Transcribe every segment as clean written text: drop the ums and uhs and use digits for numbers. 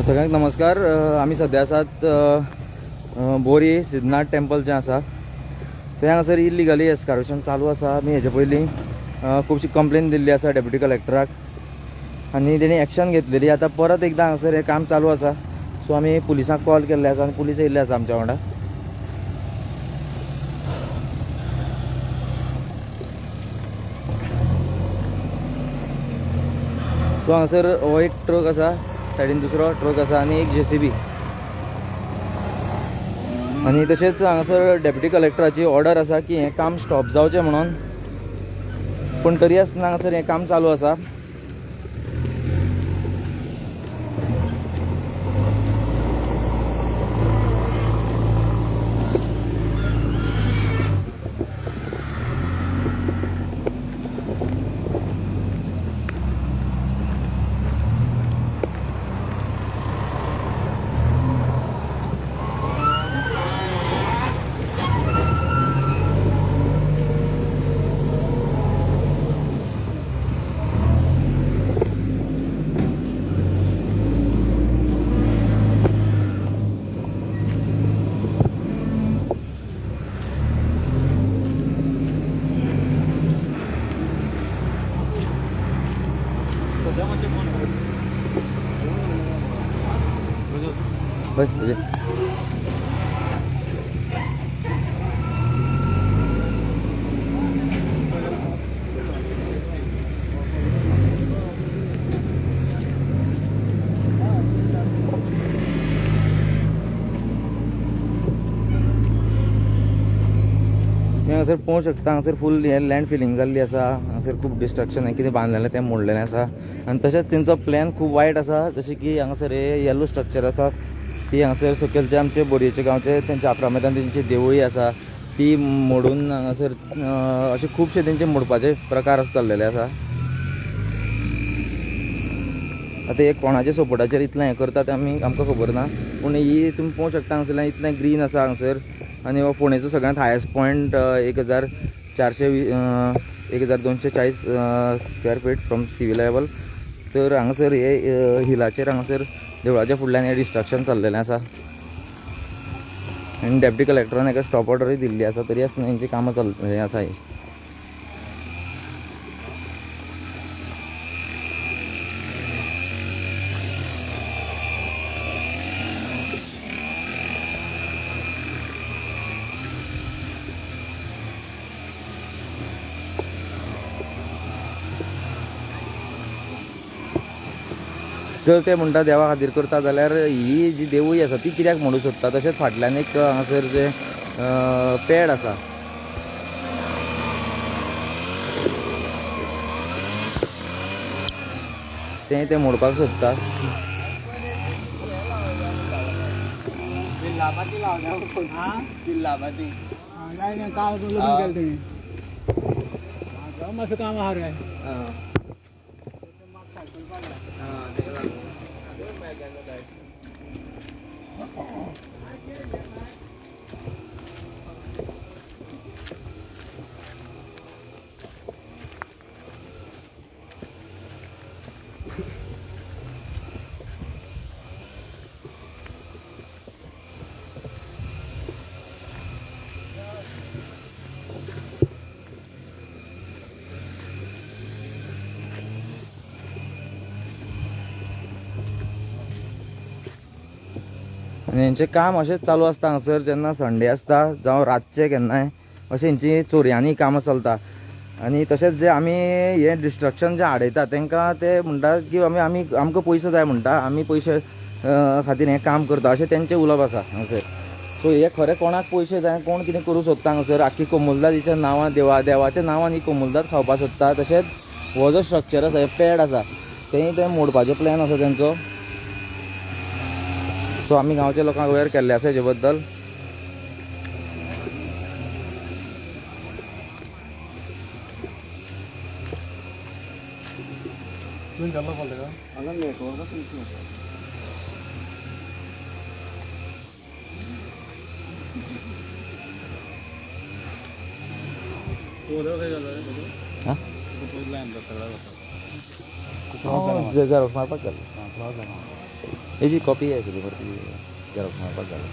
सगळ्यांक नमस्कार. आमी सद्या आसात बोरी सिद्धनाथ टेम्पल जें आसा थंय हांगासर इल्लिगली एस्कावेशन चालू आसा. आमी हेजे पयलीं खुबशी कंप्लेन दिल्ली आसा डेप्युटी कलेक्टराक आनी तेणी एक्शन घेतलेली. आतां परत एकदां हांगासर हें काम चालू आसा. सो आमी पुलिसांक कॉल केल्ले आसा आनी पुलीस येयल्ले आसा आमच्या वांगडा. सो हांगासर हो एक ट्रक आसा, सायडीन दुसरो ट्रक आसा आनी एक जेसीबी. आनी तशेंच हांगासर डेप्युटी कलेक्टराची ऑर्डर आसा की हें काम स्टॉप जावचें म्हणून, पूण तरी आसतना हांगासर हें काम चालू आसा. बस हांगासर पळोवंक शकता. हांगासर फूल हें लँड फिलींग जाल्ली आसा. हांगासर खूब डिस्ट्रक्शन हें कितें बांदलेलें तें मोडलेलें आसा आनी तशेंच तेंचो प्लॅन खूब वायट आसा. जशें की हांगासर हे येलो स्ट्रक्चर आसा ती हांगासर सकयल जे आमचे बोरयेचे गांवचे तेंच्या आपरामेतान तेंची देवळी आसा ती मोडून हांगासर अशे खुबशे तेंचे मोडपाचे प्रकार चल्लेले आसा. आतां हे कोणाच्या सपोर्टाचेर इतलें हें करता तें आमी आमकां खबर ना, पूण ही तुमी पळोवंक शकता हांगासरल्यान इतलें ग्रीन आसा हांगासर. आनी हो फोंडेचो सगळ्यांत highest point 1240 square feet from sea level. तर हांगासर हे हिलाचेर हांगासर देवळाच्या फुडल्यान हें डिस्ट्रक्शन चल्लेलें आसा आनी डेप्युटी कलेक्टरान हेका स्टॉप ऑर्डरूय दिल्ली आसा, तरी आसतना हेंची कामां चल हें आसा. हें जर ते म्हणटा देवा खातीर करता जाल्यार ही जी देवूय आसा ती कित्याक म्हणूंक सोदता. तशेंच फाटल्यान एक हांगासर जें पेड आसा तें ते मोडपाक सोदता. आनी हेंचें काम अशेंच चालू आसता हांगासर. जेन्ना संडे आसता जावं रातचें केन्नाय अशें हेंची चोरयांनी कामां चलता. आनी तशेंच जे आमी हें डिस्ट्रक्शन जें हाडयता तांकां ते म्हणटा की आमी आमी आमकां पयशे जाय म्हणटा, आमी पयशे खातीर हें काम करता अशें तेंचें उलोवप आसा हांगासर. सो हें खरें कोणाक पयशे जाय, कोण कितें करूं सोदता हांगासर. आख्खी कोमुलदादीच्या नांवान देवाच्या नांवान ही कोमुलदाद खावपाक सोदता. तशेंच हो जो स्ट्रक्चर आसा, हें पेड आसा, तेंय तें मोडपाचें प्लॅन आसा तेंचो. सो आमी गांवच्या लोकांक अवेर केल्ले आसा हेजे बद्दल. मारपाक गेलो. हेजी कॉपी आशिल्ली बरं ती झेरॉक्स मारपाक जालें.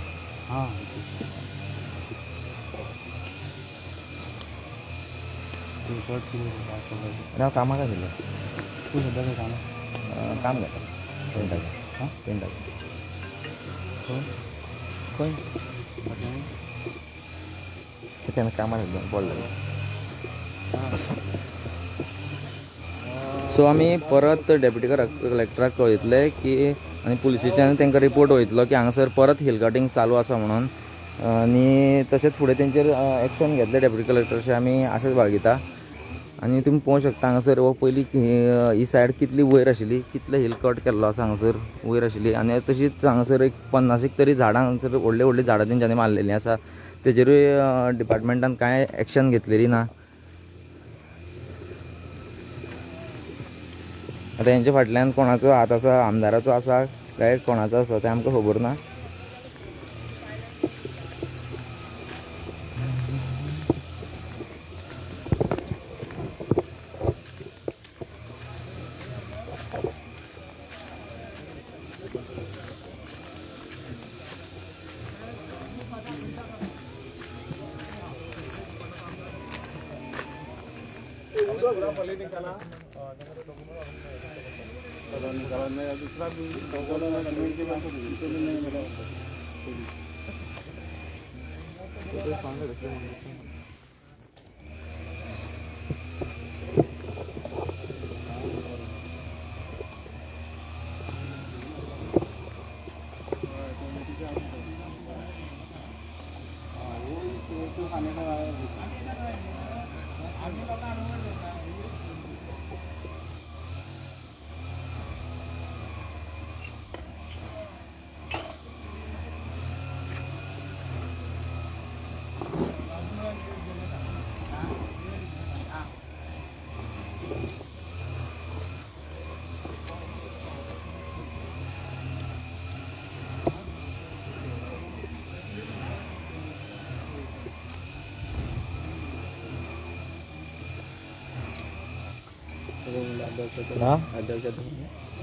हां आनी हांव कामाक आशिल्लो. तूं सद्या खंय कामाक? काम घेता पेंटाचें. हां पेंटाचें. खंय? खंय ते केन्ना कामार आशिल्लो पडलो. सो आमी परत डेप्युटी कलेक्टराक कळयतले की आनी पुलिसेच्यान तांकां रिपोर्ट वयतलो की हांगासर परत हिल कटिंग चालू आसा म्हणून, आनी तशेंच फुडें तेंचेर एक्शन घेतले डेप्युटी कलेक्टराचे आमी आशा बाळगिता. आनी तुमी पळोवंक शकता हांगासर हो पयलीं ही सायड कितली वयर आशिल्ली, कितले हिल कट केल्लो आसा हांगासर वयर आशिल्ली. आनी तशीच हांगासर एक 50 तरी झाडां हांगासर व्हडलीं व्हडलीं झाडां तेंच्यांनी मारलेलीं आसा, तेजेरूय डिपार्टमेंटान कांय एक्शन घेतलेली ना. आतां हेंच्या फाटल्यान कोणाचो हात आसा, आमदाराचो आसा काय कोणाचो आसा तें आमकां खबर ना.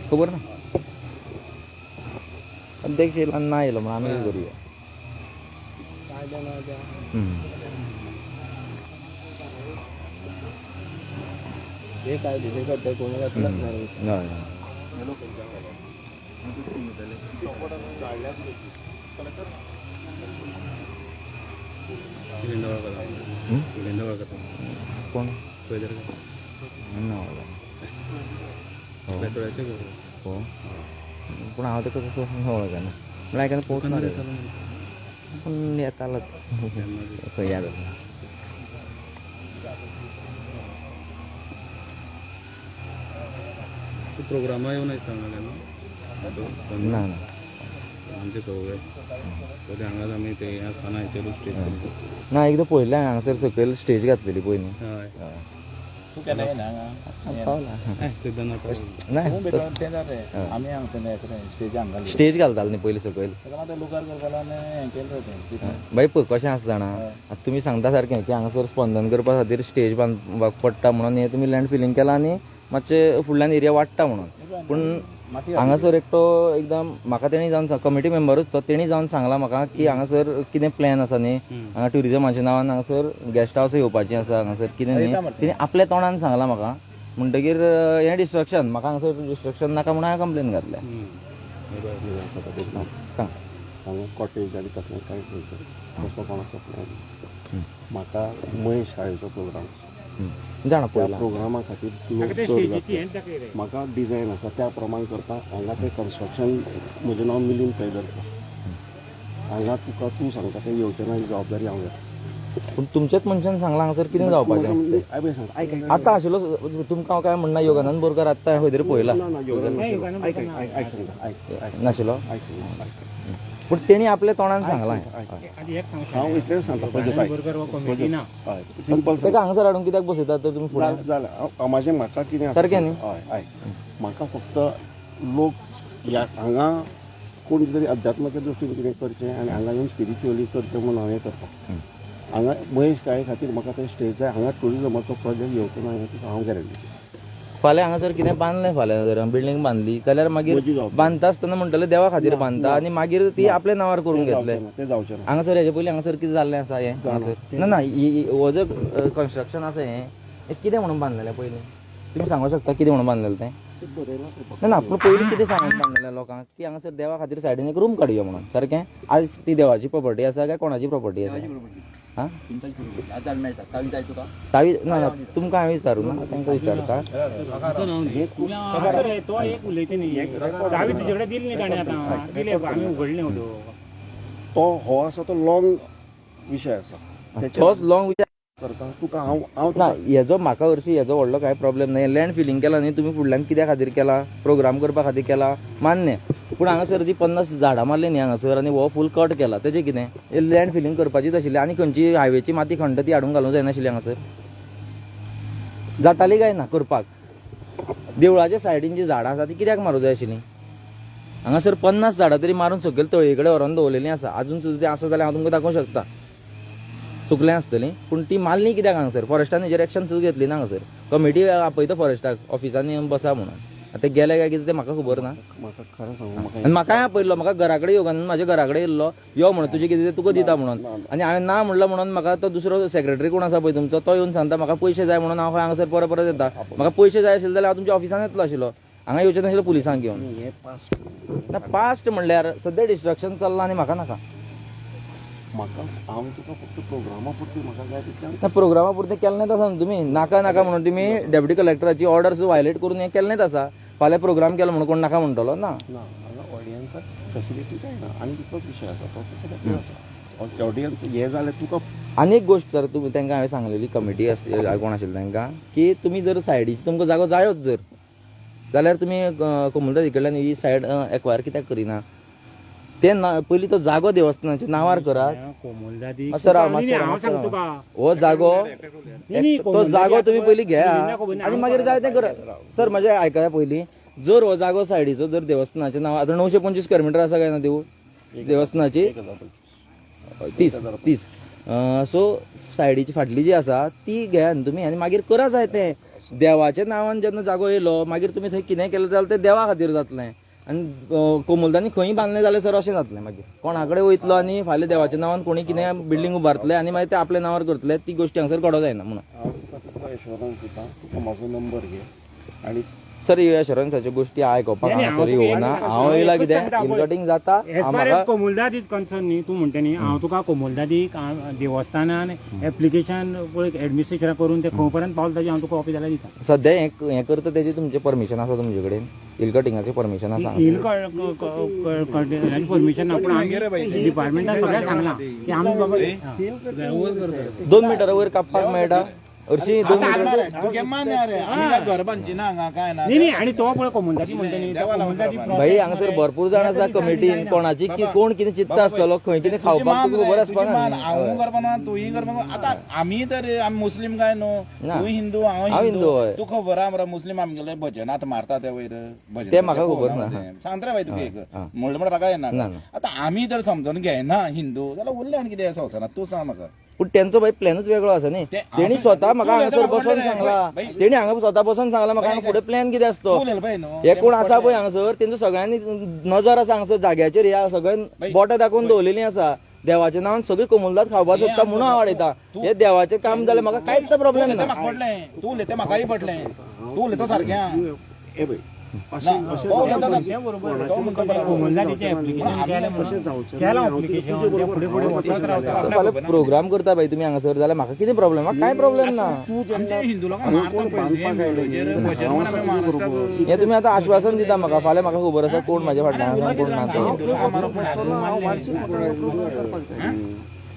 खबर ना अध्यक्ष येयला ना येयलो म्हणून आमी कितें करुया. हे काय दिसे करता कोणी घातलं. कोण ना हो, पूण हांव ताका तसो वळखना, म्हळ्यार केन्ना पोवंक ना, पूण येतालो खंय याद जाता. प्रोग्रामा येवन आसता केन्ना? ना ना, आमचे सगळे ते हांगाच आमी ते हें आसतना हेचेरूच स्टेज ना. एकदां पळयलें हांगासर सकयल स्टेज घातलेली पळय न्ही. हय तूं केन्ना येयना हांगा? ना आमी हांगसर स्टेज हांगा स्टेज घालताले न्ही पयलीं सकयल. ताका मात लुगार करपालो आनी हें केलें रे तें. बाई पळय कशें आसा जाणा, आतां तुमी सांगता सारकें की हांगासर स्पंदन करपा खातीर स्टेज बांदपाक पडटा म्हणून हें तुमी लँड फिलींग केलां आनी मातशें फुडल्यान एरिया वाडटा म्हणून. पूण हांगासर एकटो एकदम म्हाका तेणी जावन कमिटी मेंबरूच तो, तेणी जावन सांगलां म्हाका की हांगासर कितें प्लॅन आसा न्ही, हांगा ट्युरिजमाच्या नांवान हांगासर गेस्ट हावस येवपाचें आसा हांगासर कितें न्ही, तेणी आपल्या तोंडान सांगलां म्हाका. म्हणटगीर हें डिस्ट्रक्शन म्हाका हांगासर डिस्ट्रक्शन नाका म्हणून हांवें कंप्लेन घातल्या. सांग. हांगा कॉटेज आनी तसलें कांय तसलो कोणाचो प्लॅन. म्हाका महेश शाळेचो प्रोग्राम आसा, जाणा त्या पळयला प्रोग्रामा खातीर लोक चड जाता. म्हाका डिजायन आसा त्या प्रमाण करता. हांगा तें कन्स्ट्रक्शन म्हजें नांव मिलींद पैदरकर. हांगा तुका तूं सांगता तें येवचें ना ही जबाबदारी हांव घेता. पूण तुमच्याच मनशान सांगलां हांगासर कितें जावपाचें आसा तें. हांवें सांगता आयक आयक. आतां आशिल्लो तुमकां हांव काय म्हणना, योगानंद बोरकर आतां खंय तरी पळयला ना ना योगानंद आयक आयक आयक सांगता आयक आयक नाशिल्लो, आयक सांगता आयक. पूण तेणी आपल्या तोंडान सांगलां. हांव इतलेंच सांगता प्रजोत आयक. हय सिंपल. ताका हांगासर हाडून कित्याक बसयतात तर तुमी फुडें? जालें हांव म्हाजें म्हाका कितें आसा सारकें न्ही? हय आयक, म्हाका फक्त लोक ह्या हांगा कोण तरी अध्यात्माच्या दृश्टीन कितें करचें आनी हांगा येवन स्पिरिच्युअली करचें म्हणून हांव हें करता. हांगा महेश काळे खातीर म्हाका तें स्टेज जाय. हांगा ट्युरिजमाचो प्रोजेक्ट येवचो ना हें तुका हांव गॅरंटी दिता. फाल्यां हांगासर कितें बांदलें, फाल्यां जर बिल्डींग बांदली जाल्यार मागीर म्हजी जबाबदारी. बांदता आसतना म्हणटले देवा खातीर बांदता आनी मागीर ती आपल्या नांवार करून तें घेतले. जावचें ना, तें जावचें ना. हांगासर हेजे पयलीं हांगासर कितें जाल्लें आसा हें हांगासर? ना ना, हो जो कन्स्ट्रक्शन आसा हें हें कितें म्हणून बांदलेलें पयलीं तुमी सांगूंक शकता कितें म्हणून बांदलेलें तें? तें बरयलां तें ना ना, पूण पयलीं कितें सांगून बांदलेलें लोकांक की हांगासर देवा खातीर सायडीन एक रूम काडुया म्हणून सारकें? आयज ती देवाची प्रॉपर्टी आसा काय कोणाची प्रॉपर्टी आसा? आं, चावी ना ना, तुमकां हांवें विचारूं ना, तांकां विचारता. रे, तो एक उलयता न्ही, चावी तुजे कडेन दिली न्ही ताणें, आतां दिले आमी उगडले न्हू. तो हो आसा तो लॉंग विशय आसा. तेचेर तोच लॉंग विचार करता तुका हांव हांव ना. तुका हेजो म्हाका हरशीं हेजो व्हडलो कांय प्रॉब्लेम ना. लँड फिलींग केला न्ही तुमी, फुडल्यान कित्या खातीर केला, प्रोग्राम करपा खातीर केला मान्य, पूण हांगासर जी 50 झाडां मारली न्ही हांगासर आनी हो फूल कट केला तेजें कितें? लँड फिलींग करपाचीच आशिल्ली आनी खंयची हायवेची माती खणटा ती हाडून घालूंक जायनाशिल्ली हांगासर, जाताली काय ना करपाक? देवळाच्या सायडीन जी झाडां आसा ती कित्याक मारूंक जाय आशिल्ली? हांगासर 50 झाडां तरी मारून सकयल तळये कडेन व्हरोन दवरलेलीं आसा, आजून सुद्दां तें आसा जाल्यार हांव तुमकां दाखोवंक शकता, सुकलें आसतलीं. पूण ती मारली कित्याक हांगासर? फॉरेस्टान हेजेर एक्शन सुद्दां घेतली ना हांगासर. कमिटी आपयता फॉरेस्टाक ऑफिसांनी बसा म्हणून, आतां गेले काय कितें तें म्हाका खबर ना. म्हाका खरें सांगू, म्हाका आनी म्हाकाय आपयल्लो, म्हाका घरा कडेन योगानंद म्हाज्या घरा कडेन येयल्लो, यो म्हणून तुजें कितें तें तुका दिता म्हणून, आनी हांवें ना म्हणलें म्हणून म्हाका तो दुसरो सेक्रेटरी कोण आसा पळय तुमचो तो येवन सांगता म्हाका पयशे जाय म्हणून हांव खंय हांगासर परत परत येता. म्हाका पयशे जाय आशिल्ले जाल्यार हांव तुमच्या ऑफिसान येतलो आशिल्लो, हांगा येवचें नाशिल्लो पुलिसांक घेवन. हें पास्ट ना, पास्ट म्हणल्यार सद्या डिस्ट्रक्शन चल्लां आनी म्हाका नाका. म्हाका हांव तुका फक्त प्रोग्रामा पुरती म्हाका जाय तितलें. ना, प्रोग्रामा पुरतें केल्लेंच आसा न्हू तुमी, नाका नाका म्हणून तुमी डेप्युटी कलेक्टराची ऑर्डर्स व्हायलेट करून हें केल्लेंच आसा. फाल्यां प्रोग्राम केलो म्हणून कोण नाका म्हणटलो ना. ना, हांगा ऑडियन्साक फेसिलिटी जायना आनी तितलोच विशय आसा तो तुका आसा ऑडियन्स हें जालें तुका. आनी एक गोश्ट सर, तुमी तांकां हांवें सांगलेली कमिटी आसली कोण आशिल्ली तांकां की तुमी जर सायडीची तुमकां जागो जायोच जर जाल्यार तुमी कोमुनिदादी कडल्यान ही सायड एक्वायर कित्याक करिना ते ना, पयलीं तो जागो देवस्थानाच्या नांवार करात. कोमलदादी मातसो राव, मातसो राव, हांव मातसो सांगता राव. तुका हो जागो न्ही, तो जागो तुमी पयलीं घेया खबर ना. आनी मागीर जाय तें करा. सर म्हजें आयकया पयलीं, जर हो जागो सायडीचो जर देवस्थानाच्या नांवार आतां 925 स्क्वेअर मिटर आसा काय ना देवूळ देवस्थानाची? 1025. 30 30. सो सायडीची फाटली जी आसा ती घेया न्ही तुमी आनी मागीर करा जाय तें. देवाच्या नांवान जेन्ना जागो येयलो मागीर तुमी थंय कितेंय केलें जाल्यार तें देवा खातीर जातलें आनी कोमुलदांनी खंय बांदलें जाल्यार सर अशें जातलें मागीर कोणा कडेन वयतलो आनी फाल्यां देवाच्या नांवान कोणी कितें बिल्डींग उबारतले आनी मागीर ते आपल्या नांवार करतले, ती गोश्टी हांगासर घडो जायना म्हणून. हांव तुका तितलो एश्योरन्स दिता, तुका म्हाजो नंबर घे आनी सर ह्यो एश्योरन्साच्यो गोश्टी आयकोपाक नाही, नाही, हांगासर हांव तुका येवना. एक हांव येयला एकूच कितें सांगता पळय. इनकटींग जाता एज हांव फार एज म्हाका कोमुलदाद is concern न्ही, तूं म्हणटा न्ही, हांव तुका कोमुलदादीक देवस्थानान एप्लिकेशन पळय एडमिनिस्ट्रेशना करून ते खंय पर्यंत पावला ताजी हांव तुका कॉपी जाल्यार दिता. सद्या हें हें करता तेजें तुमचें परमिशन आसा तुमचे कडेन? हिल कटिंगाचें परमिशन आसा हिल हांगासर? परमिशन ना, पूण आमी डिपार्टमेंटान सगळ्यांक सांगलां की आमी बाबा 2 मिटरा वयर कापपाक मेळटा हरशीं 2 मिटर. तुगे मान्य रे, आमी काय घर बांदची ना हांगा काय ना. न्ही न्ही, आनी तो पळय कोमुलदादी म्हणटा न्ही, तो कोमुलदादी भाई हांगासर भरपूर जाण आसा कमिटीन, कोणाची कोण कितें चिंत्ता आसतलो, खंय कितें खावपाक तुका खबर आसपा ना न्ही. हांव करपा ना, तूंय करपा ना. आतां आमी तर आमी मुस्लीम काय न्हू, ना. तूं हिंदू हांव हांव हिंदू, हिंदू, हय. तूं खबर आहा मरे मुस्लीम आमगेले भजन आतां मारता ते वयर भजन तें म्हाका खबर ना. सांगता रे बाय तुका एक हा. म्हणलें म्हणपाक येना. ना, ना. आतां आमी जर समजून घेना हिंदू जाल्यार उरलें आनी कितें संवसारांत, तूं सांग म्हाका. पूण तेंचो भाई प्लॅनूच वेगळो आसा न्ही. ते तेणी स्वता म्हाका तूं हांगासर उलयता बसोन म्हाका सांगला, बाई. तेणी हांगा स्वता बसोन सांगला म्हाका हांगा फुडें प्लॅन कितें आसतो. तूं उलयलें पळय न्हू. हे कोण आसा पळय हांगासर तेंचो सगळ्यांनी नजर आसा हांगासर जाग्याचेर, ह्या सगळ्यां बाई. बोटां दाखोवन दवरलेलीं आसा. देवाच्या नांवान सगळी कोमुलदाद खावपाक सोदता म्हणून हांव वाडयता. हे देवाचें काम जालें म्हाका कांयच प्रॉब्लेम तूं उलयता ना. म्हाका पडलें, तूं उलयता म्हाकाय पडलें, तूं उलयता सारकें आहा. हे पळय ना, अशें अशें तो उलयता जावचें सारकें. बरोबर. तो म्हणटा बरोबर. कोमुलदादीचें एप्लिकेशन केलें तशें म्हणून जावचें केलां ना. हांव application, तुजे बरोबर ते फुडें फुडें हांव वचत तशें रावता. जाल्यार. फाल्यां प्रोग्राम करता भाई तुमी हांगासर जाल्यार म्हाका कितें प्रॉब्लेम? म्हाका कांय प्रॉब्लेम ना. तूं जेन्ना आमचे हिंदू लोकांक हांगा मारता कोण पळय, बांदपाक आयले हें न्ही, भजन हांव आसा आमी तुजे महाराष्ट्राक बरोबर. हें तुमी आतां आश्वासन दिता म्हाका, फाल्यां म्हाका खबर आसा कोण म्हाज्या फाटल्यान आसा कोण ना तो. हिंदू लोकांक मारप हांव वार्षिक प्रोग्राम करपाक जाय.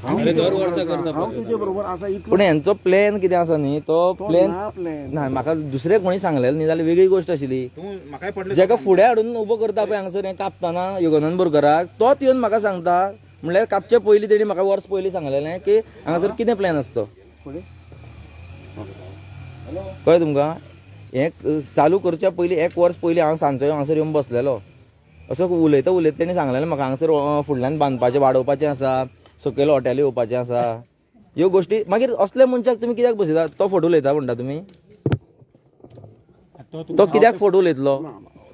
हांव अरे तुजे दर बरोबर वर्सा आसा. करता हांव तुजे बरोबर आसा इतलो. पूण हेंचो प्लॅन कितें आसा न्ही तो तो प्लॅन ना प्लॅन. ना म्हाका दुसरे कोणी सांगलेलें न्ही जाल्यार वेगळी गोश्ट आशिल्ली. तूं म्हाकाय पडलें. जेका फुडें हाडून उबो करता पळय हांगासर हें कापतना योगानंद बोरकराक, तोच येवन म्हाका सांगता म्हणल्यार कापचे पयलीं तेणी म्हाका वर्स पयलीं सांगलेलें की हांगासर कितें प्लॅन आसतो. फुडें कळ्ळें तुमकां? हें चालू करच्या पयलीं एक वर्स पयलीं हांव सांजचो हांगासर येवन बसलेलो, असो उलयता उलयता तेणी सांगलेलें म्हाका हांगासर फुडल्यान बांदपाचें वाडोवपाचें आसा, सकयल हॉटेल येवपाचें आसा, ह्यो गोश्टी. मागीर असल्या मनशाक तुमी कित्याक बसयता? तो फोटो उलयता म्हणटा तुमी? तो कित्याक फोट उलयतलो?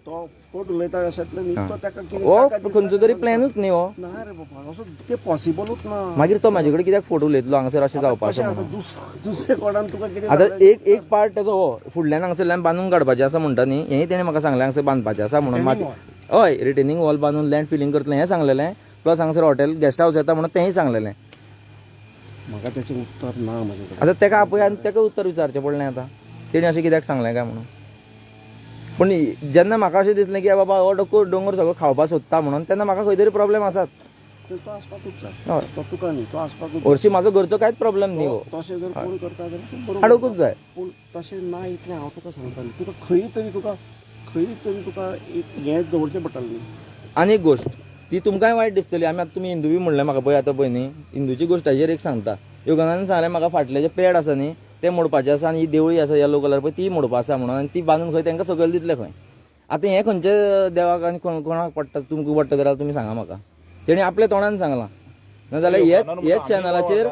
तो फोट उलयता अशेंतलें न्ही, तो ताका कितें हो खंयचो तरी प्लॅनूच न्ही हो. ना रे बाबा, असो ते पॉसिबलूच ना. मागीर तो म्हाजे कडेन कित्याक फोट उलयतलो हांगासर अशें जावपाचें? दुसरे कोणान तुका कितें आतां एक एक पार्ट तेजो हो फुडल्यान हांगासरल्यान बांदून काडपाचें आसा म्हणटा न्ही, हेंय तेणें म्हाका सांगलें हांगासर बांदपाचें आसा म्हणून. माती हय रिटेनिंग वॉल बांदून लँड फिलींग करतलें हें सांगलेलें, प्लस हांगासर हॉटेल गेस्ट हावस येता म्हणून तेंय सांगलेलें. म्हाका तेचें उत्तर ना म्हाजे कडेन. आतां तेका आपय आनी तेका उत्तर विचारचें पडलें आतां तेणी अशें कित्याक सांगलें काय म्हणून. पूण जेन्ना म्हाका अशें दिसलें की बाबा हो डोंगर सगळो खावपाक सोदता म्हणून, तेन्ना म्हाका खंय तरी प्रॉब्लेम आसात. तो आसपाकूच जाय, तो तुका न्ही, तो आसपाकूच. हरशीं म्हाजो घरचो कांयच प्रॉब्लेम न्ही हो, तशें जर कोण करता जाल्यार बरोबर हाडूंकूच जाय. पूण तशें ना इतलें हांव तुका सांगता न्ही, तुका खंय तरी तुका एक हें दवरचें पडटलें न्ही. आनी एक गोश्ट ती तुमकांय वायट दिसतली, आमी आतां तुमी हिंदू बी म्हणलें म्हाका पळय आतां पळय न्ही, हिंदूची गोश्टाचेर एक सांगता. योगानंदान सांगलें म्हाका फाटलें जें पेड आसा न्ही तें मोडपाचें आसा आनी ही देवळी आसा येलो कलर पळय ती मोडपा आसा म्हणून, आनी ती बांदून खंय तांकां सकयल दितले खंय. आतां हें खंयच्या देवाक आनी कोणाक पडटा, तुमकां पडटा जाल्यार तुमी सांगा म्हाका. तेणी आपल्या तोंडान सांगलां, नाजाल्यार हेच चॅनलाचेर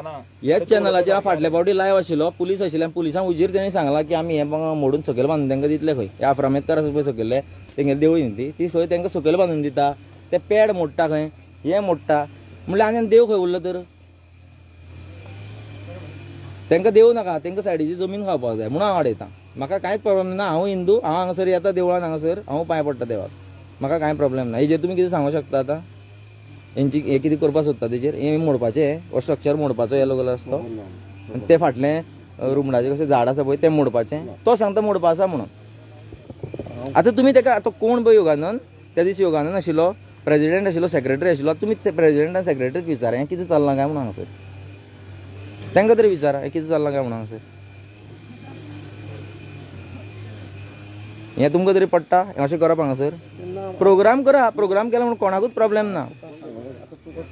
हांव फाटल्या फावटी लायव आशिल्लो, पुलीस आशिल्ले, पुलिसांक उजीर तेणी सांगलां की आमी हें मोडून सकयल बांदून तांकां दितले खंय. हे आफ्रामेदकार आसा पळय सकयल्ले तेंगेले देवळी न्ही ती खंय तांकां सकयल बांदून दिता, ते पेड मोडटा खंय, हें मोडटा म्हणल्यार आनी देव खंय उरलो तर? तांकां देव नाका, तांकां सायडीची जमीन खावपाक जाय म्हणून हांव आडयतां. म्हाका कांयच प्रॉब्लेम ना, हांव हिंदू, हांव हांगासर येता देवळान, हांगासर हांव पांय पडटा देवाक, म्हाका कांय प्रॉब्लेम ना. हेजेर तुमी कितें सांगूंक शकता आतां? हेंची हें कितें करपाक सोदता तेजेर? हें मोडपाचें, हो स्ट्रक्चर मोडपाचो येलो कलर आसता तो, आनी तें फाटलें रुमडाचें कशें झाड आसा पळय तें मोडपाचें, तो सांगता मोडपा आसा म्हणून. आतां तुमी तेका आतां कोण पळय योगानंद, त्या दीस योगानंद आशिल्लो, प्रेजिडेंट आशिल्लो, सेक्रेटरी आशिल्लो, तुमी प्रेजिडेंट आनी सेक्रेटरीक विचारा हें कितें चल्लां काय म्हणून हांगासर, तांकां तरी विचारा हें कितें चल्लां काय म्हणून हांगासर. हें तुमकां तरी पडटा अशें करप हांगासर? प्रोग्राम करा, प्रोग्राम केला म्हणून कोणाकूच प्रॉब्लेम ना,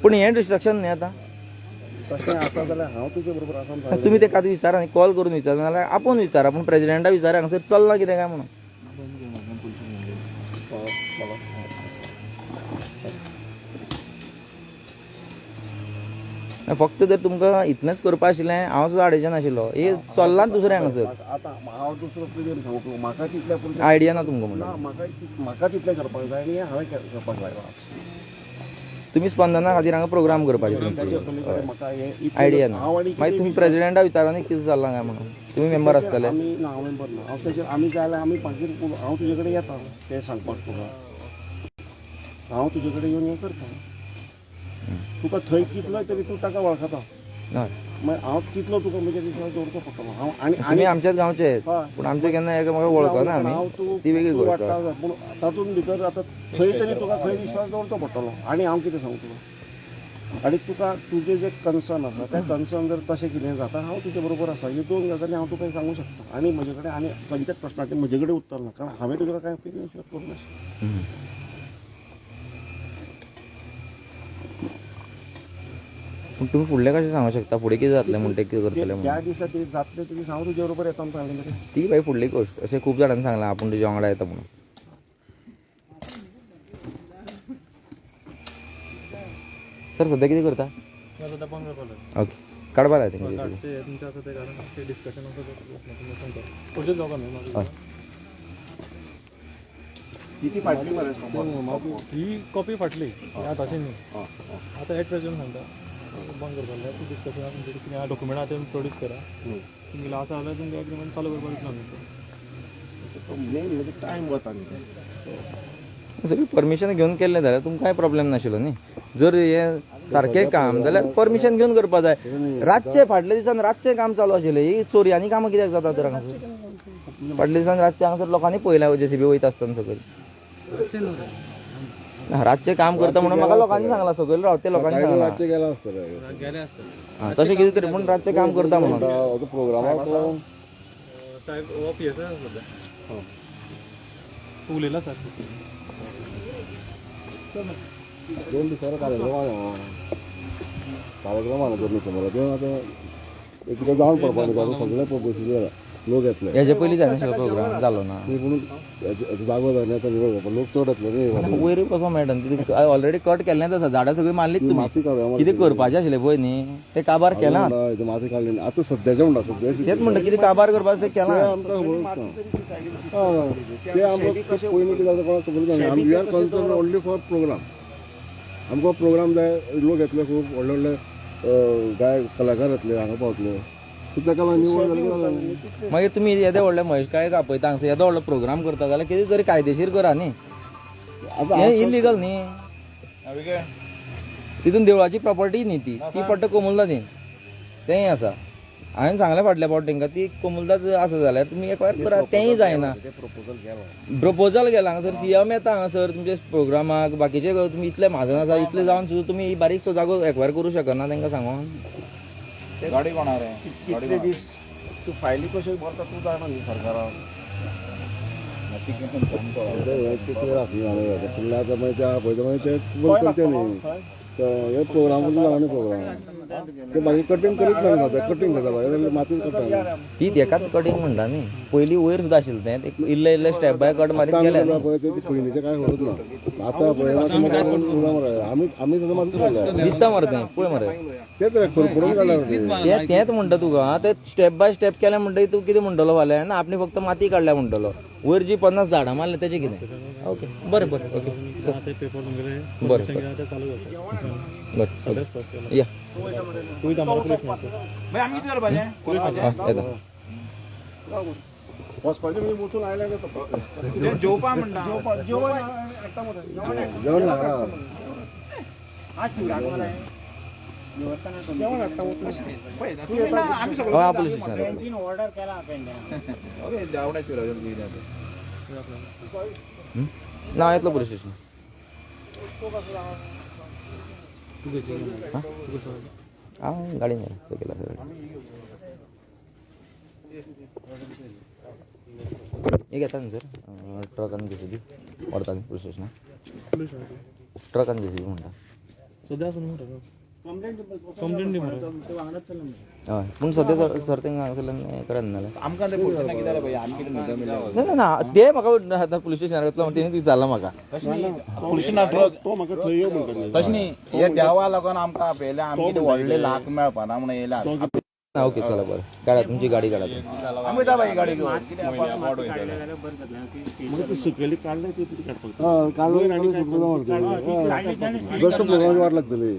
पूण हें डिस्ट्रक्शन न्ही आतां. तशें आसा जाल्यार हांव तुजे बरोबर आसा. तुमी तेका विचारा न्ही, कॉल करून विचारा नाजाल्यार आपोवन विचारा, पूण प्रेजिडेंटा विचारा हांगासर चल्लां कितें काय म्हणून. फक्त जर तुमकां इतलेंच करपा आशिल्लें हांव सुद्दां आडयचें नाशिल्लो. हे चल्लां दुसरें हांगासर. आतां हांव दुसरो कितें सांगू, म्हाका तितलें आयडिया ना तुमकां म्हणटा. म्हाका तितलें करपाक जाय आनी हांवें करपाक जाय. तुमी स्पंदना खातीर हांगा प्रोग्राम करपाचे, आयडिया ना. मागीर तुमी प्रेजिडेंटा विचारा न्ही कितें चल्लां काय म्हणून, तुमी मेंबर आसतले. आमी ना, हांव मेंबर ना. हांव तेजेर आमी जाय जाल्यार आमी मागीर हांव तुजे कडेन येता तें सांगपाक तुका, हांव तुजे कडेन येवन हें करता. तुका थंय कितलो तरी तूं ताका वळखता, मागीर हांव कितलो तुका म्हजे विश्वास दवरचो पडटलो. हांव आनी आमी आमच्याच गांवचे, पूण आमचे केन्ना एकामेकाक वळखना आमी, ती वेगळी गोश्ट. पूण तातूंत भितर आतां खंय तरी तुका खंय विश्वास दवरचो पडटलो. आनी हांव कितें सांगू तुका, आनी तुका तुजें जें कन्सर्न आसा तें कन्सर्न जर तशें कितें जाता हांव तुजे बरोबर आसा. ह्यो दोन गजाली हांव तुका सांगूंक शकता आनी म्हजे कडेन आनी खंयच्याच प्रश्नाचें म्हजे कडेन उत्तर ना, कारण हांवें तुका कांय ओपिनियन शेअर करूंक नाशिल्लें. पूण तुमी फुडलें कशें सांगूंक शकता, फुडें कितें जातलें म्हूण तें कितें करतलें त्या दिसा ते जातलें ते दीस हांव तुजे बरोबर येता म्हणून सांगलें मरे. ती बाई फुडली गोश्ट, अशें खूब जाणांनी सांगलां आपूण तुज्या वांगडा येता म्हणून. सर सद्या कितें करता? ओके, काडपा जाय तेंगे. किती फाटली मरे ही कॉपी फाटली आतांची न्ही, आतां एट प्रेझेंट सांगता बंद करपाक जाय. तूं डिस्कशन तुमचे कितें डॉक्युमेंट आहा ते प्रोड्यूस करा, तुमगेलें आसा जाल्यार तुमकां एग्रीमेंट चालू करपाक दितना तुमकां. मेन म्हणजे टायम वता न्ही, सगळी परमिशन घेवन केल्लें जाल्यार तुमकां कांय प्रॉब्लेम नाशिल्लो न्ही. जर हें सारकें काम जाल्यार परमिशन घेवन करपा जाय. रातचें फाटल्या दिसान रातचें काम चालू आशिल्लें, ही चोरयांनी कामां कित्याक जाता तर हांगासर? फाटल्या दिसान रातचें हांगासर लोकांनी पळयलां जेसीबी वयता आसतना सकयल. रातचें काम करता म्हणून म्हाका लोकांनी सांगलां, सकयल रावते लोकांनी सांगलां तशें कितें तरी, पूण रातचें काम करता म्हणून. साहेब हो पी एस आसा सद्या, तूं उलयला सर. 2 दिसांनी कार्यक्रम आसा, कार्यक्रम आसा गरमेच्या तें आतां एक कितें जावन पडपा न्ही, सगळें पब्लिसिटी जाला. लोक येतले हेजे पयलीं जायनाशिल्लो प्रोग्राम जालो ना. पूण जागो जायना आतां निवळ करपाक लोक चड येतले न्ही. वयर कसो मेळटा ती ऑलरेडी कट केल्लेंच आसा, झाडां सगळीं मारलीच तुमी. माती काडूया कितें करपाचें आशिल्लें पळय न्ही तें काबार केलां. माती काडली आतां सद्याचें म्हणटा सद्या तेच म्हणटा कितें काबार करपाचें तें केलां. आमकां खबर आसना. ते आमकां पयलीं कितें जाता कोणाक खबर ना. We are concern only for program. आमकां प्रोग्राम जाय, लोक येतले खूब व्हडले व्हडले गायक कलाकार येतले हांगा पावतले, ताका लागून निवळ जालें. मागीर तुमी येदे व्हडले महेश कायक आपयता हांगसर येदो व्हडलो प्रोग्राम करता जाल्यार कितें तरी कायदेशीर करा न्ही, हें इलिगल न्ही. तितून देवळाची प्रॉपर्टी न्ही ती, ती पडटा कोमुलदादीन, तेंय आसा. हांवें सांगलें फाटल्या फावट तेंकां ती कोमुलदाद आसा जाल्यार तुमी एक वार करा, तेंय जायना. प्रपोजल गेलां हांगासर, सीएम येता हांगासर तुमच्या प्रोग्रामाक, बाकीचे तुमी इतले म्हाजन आसा, इतले जावन सुद्दां तुमी बारीकसो जागो एक्वायर करूं शकना तेंकां सांगून. गाडी कोणा रे कितले दीस तूं फायली कश्यो भरता तूं जाणा न्ही सरकारान. फुडल्या आतां मागीर ते आपयता मागीर ते बंद करचे न्ही. हे प्रोग्राम जावं न्ही प्रोग्राम ते बाकी कटींग करीत ना सद्या, कटींग करता बाकी मातीच कट्टा. ती तेकाच कटींग म्हणटा न्ही, पयलीं वयर सुद्दां आशिल्लें तें इल्लें इल्लें स्टेप बाय कट मारीत गेलें. पळय ते पयलींचें कांय खबरच ना. आतां पळय आमी आमी सुद्दां माती काडल्या दिसता मरे तें पळय मरे तेच रे खरपडून काडल्या तेंच म्हणटा तुका. ते स्टेप बाय स्टेप केलें म्हणटकीर तूं कितें म्हणटलो फाल्यां ना आपणे फक्त माती काडल्या म्हणटलो, वयर जी 50 झाडां मारल्या तेजें कितें. ओके बरें बरें ओके बरें बरें या येता जेवपा म्हणटा जेवण ना येतलो पुलीस स्टेशन. हांव गाडी सकयल आसा गाडी. एक येता न्ही सर ट्रकान जेसीबी व्हरता न्ही पुलीस स्टेशनाक, ट्रकान जेसीबी म्हणटा सद्या आसून म्हणटा कंप्लेन दी मरे. हय पूण सद्या सर तेंका हांगासरल्यान हें करान नाल्यार आमकां ते पुलिसांक कितें जालें पळय आमी कितें म्हणटा ना ना ना ते म्हाका आतां पुलीस स्टेशनार वतलो म्हणून तेणी विचारलां म्हाका. पुलिसां ट्रक तो म्हाका थंय यो म्हणटा. तशें न्ही, हे देवा लागून आमकां आपयलें, आमी कितें व्हडले लाख मेळपाना म्हणून येयला. ओके चला बरें, काडा तुमची गाडी काडा. आमी वयता बाई गाडी घेवन. मागीर ती सकयली काडले ती कितें काडपाक वाट लागतली.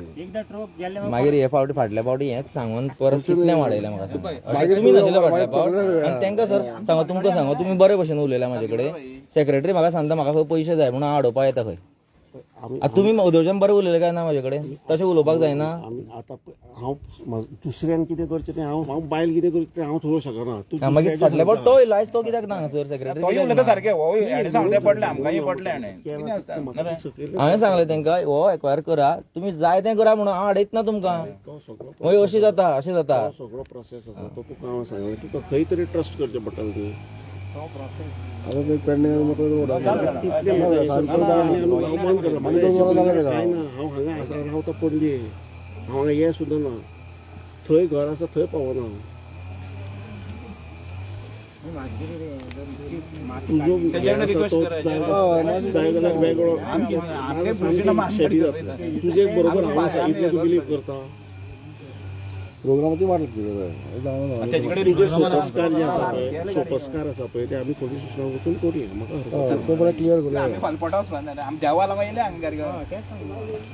मागीर हे फावटी फाटल्या फावटी हेंच सांगून परत कितलें वाडयलें म्हाका सांग. तुमी नाशिल्ले फाटल्या फावट आनी तेंकां सर सांगो, तुमकां सांगो, तुमी बरे भशेन उलयल्या म्हाजे कडेन. सेक्रेटरी म्हाका सांगता म्हाका खंय पयशे जाय म्हणून हांव हाडोवपाक येता खंय. आतां तुमी उदोवच्यान बरें उलयलें काय ना म्हाजे कडेन, तशें उलोवपाक जायना. आमी आतां हांव दुसऱ्यान कितें करचें तें हांव हांव बायल कितें करचें तें हांव थोरोवंक शकना. मागीर फाटल्या फावट तो येयलो आयज तो कित्याक ना सर सेक्रेटरी? तोय उलयता सारकें, हो हेणें सांगलें पडलें आमकांय पडलें हेणें. कितें आसता हांवें सांगलें तेंकां हो एक्वायर करा, तुमी जाय तें करा म्हणून हांव हाडयत ना तुमकां. मागीर अशें जाता अशें जाता. सगळो प्रोसेस आसा तो तुका हांव सांगलें, तुका खंय तरी ट्रस्ट करचें पडटलें न्ही. आतां ते पेडणे बंद करता कांय ना. हांव हांगा आसा रावता पणजे, हांव हांगा ये सुद्दां ना, थंय घर आसा थंय पावना. तुजो जाय जाल्यार वेगळो तुजे बरोबर हांव आसा इतलें तूं बिलीव करता. प्रोग्रामाची वाट लागतली. तुजे सोपस्कार जे आसा पळय, सोपस्कार आसा पळय ते आमी पुलीस स्टेशनार वचून करुया. म्हाका तो बरें क्लियर करुया.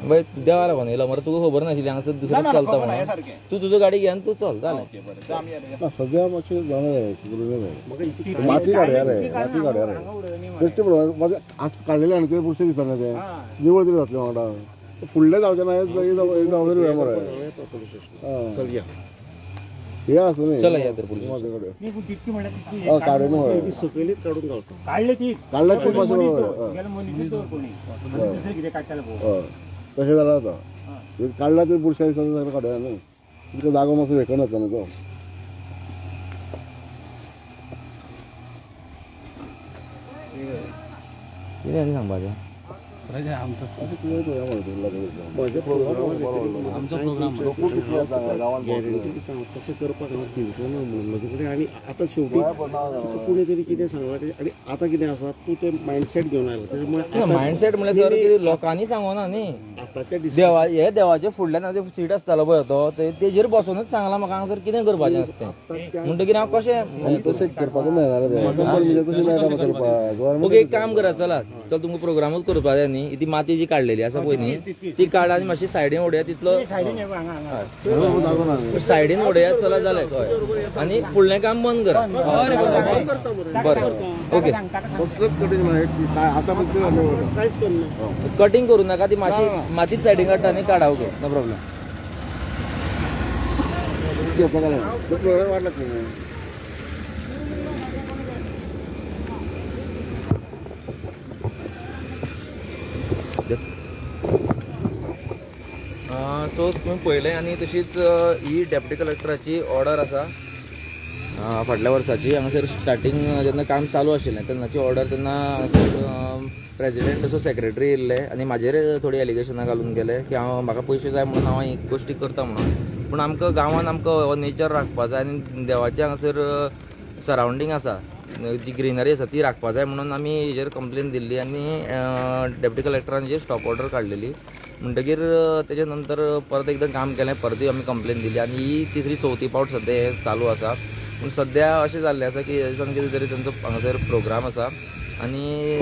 बाय देवा लागून येयलो मरे, तुका खबर नाशिल्ली हांगासर दुसरें चलता म्हणून. तूं तुजो गाडी घे आनी तूं चल जालें. सद्या मातशें जावं जाय, माती काडया रे, माती काडया रे. बेश्टे पळोवप आज काडलेले आनी ते बुरशें दिसना, ते निवळ तरी जातलें वांगडा. फुडलें जावचें ना, जावं तरी मरे. चल या हे आसूं न्ही. चला या तर पुलीस काडून सकयलीच काडून घालता. काडले ती काडले ती तशें जालां आतां. काडला ते बुरशा दिसता सगळें काडूया न्ही, तितलो जागो मातसो वेकन जातलो न्ही तो. कितें आनी सांगपाचें? म्हजे प्रोग्राम गॅरंटी दिता हांव तशें करपाक हांव दिवचो ना म्हणून म्हजे कडेन. आनी आतां शेवटी तुका कोणी तरी कितें सांगलां तेजें, आनी आतां कितें आसा तूं तें मायंडसेट घेवन आयला तेज्या मुळे मायंडसेट म्हणल्यार सर कितें लोकांनी सांगोना न्ही, आतांच्या देवा हे देवाचे फुडल्यान आतां सीट आसतालो पळय तो तेजेर बसोनूच सांगलां म्हाका हांगासर कितें करपाचें आसता तें, म्हणटकीर हांव कशें तशें करपाक मेळना रे तशें मेळटा करपाक. ओके एक काम करा, चला चल तुमकां प्रोग्रामूच करपा जाय न्ही, ती माती जी काडलेली आसा पळय न्ही ती काड आनी मातशी सायडीन उडया, तितलो सायडीन हांगा हांगा सायडीन उडयात चला जालें हय, आनी फुडलें काम बंद करा. बरें ओके, कसलेच कटींग ना आतां कांयच करना, कटींग करूं नाका, ती मातशी मातीच सायडीन काडटा आनी काडा. Okay no problem. प्रोग्राम वाडला तुमी. सो तुमी पळयलें आनी तशीच ही डेप्युटी कलेक्टराची ऑर्डर आसा फाटल्या वर्साची. हांगासर स्टार्टींग जेन्ना काम चालू आशिल्लें तेन्नाची ऑर्डर, तेन्ना हांगासर प्रेजिडेंट तसो सेक्रेटरी येयल्ले आनी म्हाजेर थोडी एलिगेशनां घालून गेले की हांव म्हाका पयशे जाय म्हणून हांव ही गोश्टी करता म्हणून. पूण आमकां गांवान आमकां हो नेचर राखपा जाय आनी देवाचें हांगासर सरावंडींग आसा जी ग्रिनरी आसा ती राखपा जाय म्हणून आमी हेजेर कंप्लेन दिल्ली आनी डेप्युटी कलेक्टरान हेजेर स्टॉप ऑर्डर काडलेली. म्हणटकीर तेजे नंतर परत एकदां काम केलें, परतूय आमी कंप्लेन दिली आनी ही तिसरी चवथी पावट सद्या हें चालू आसा. पूण सद्या अशें जाल्लें आसा की ह्या दिसान कितें तरी तेंचो हांगासर प्रोग्राम आसा आनी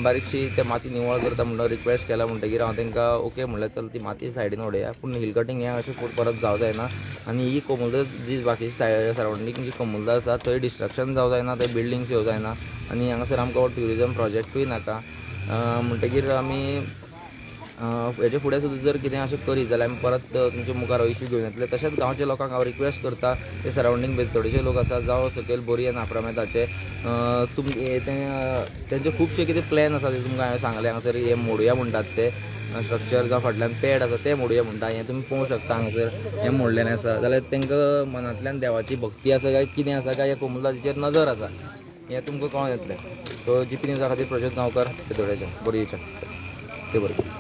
बारीकशी ते माती निवळ करता म्हणून रिक्वेस्ट केला, म्हणटकीर हांव तांकां ओके म्हणलें चल ती माती सायडीन उडया, पूण हिल कटींग हें अशें फुडें परत जावं जायना. आनी ही कोमुलदा जी बाकीची सरावंडींग जी कोमुलदा आसा थंय डिस्ट्रक्शन जावं जायना, थंय बिल्डींग्स येवं जायना आनी हांगासर आमकां ट्युरिजम प्रोजेक्टूय नाका. म्हणटकीर आमी हेजे फुडें सुद्दां जर कितें अशें करीत जाल्यार आमी परत तुमच्या मुखार इश्यू घेवन येतले. तशेंच गांवच्या लोकांक हांव रिक्वेस्ट करता, ते सरावंडींग बेतोडेचे लोक आसा जावं सकयल बोरी आनी आप्रामेताचे तेंचे खुबशे कितें प्लॅन आसा ते तुमकां हांवें सांगलें. हांगासर हें मोडुया म्हणटात ते स्ट्रक्चर जावं फाटल्यान पेड आसा तें मोडुया म्हणटा, हें तुमी पळोवंक शकता हांगासर हें मोडलेलें आसा. जाल्यार तांकां मनांतल्यान देवाची भक्ती आसा काय कितें आसा काय ह्या कोमुलदाचेर नजर आसा हें तुमकां कळोन येतलें. सो जीपी न्यूजा खातीर प्रज्योत गांवकर, बेतोडेच्या बोरयेच्या. ते बरें.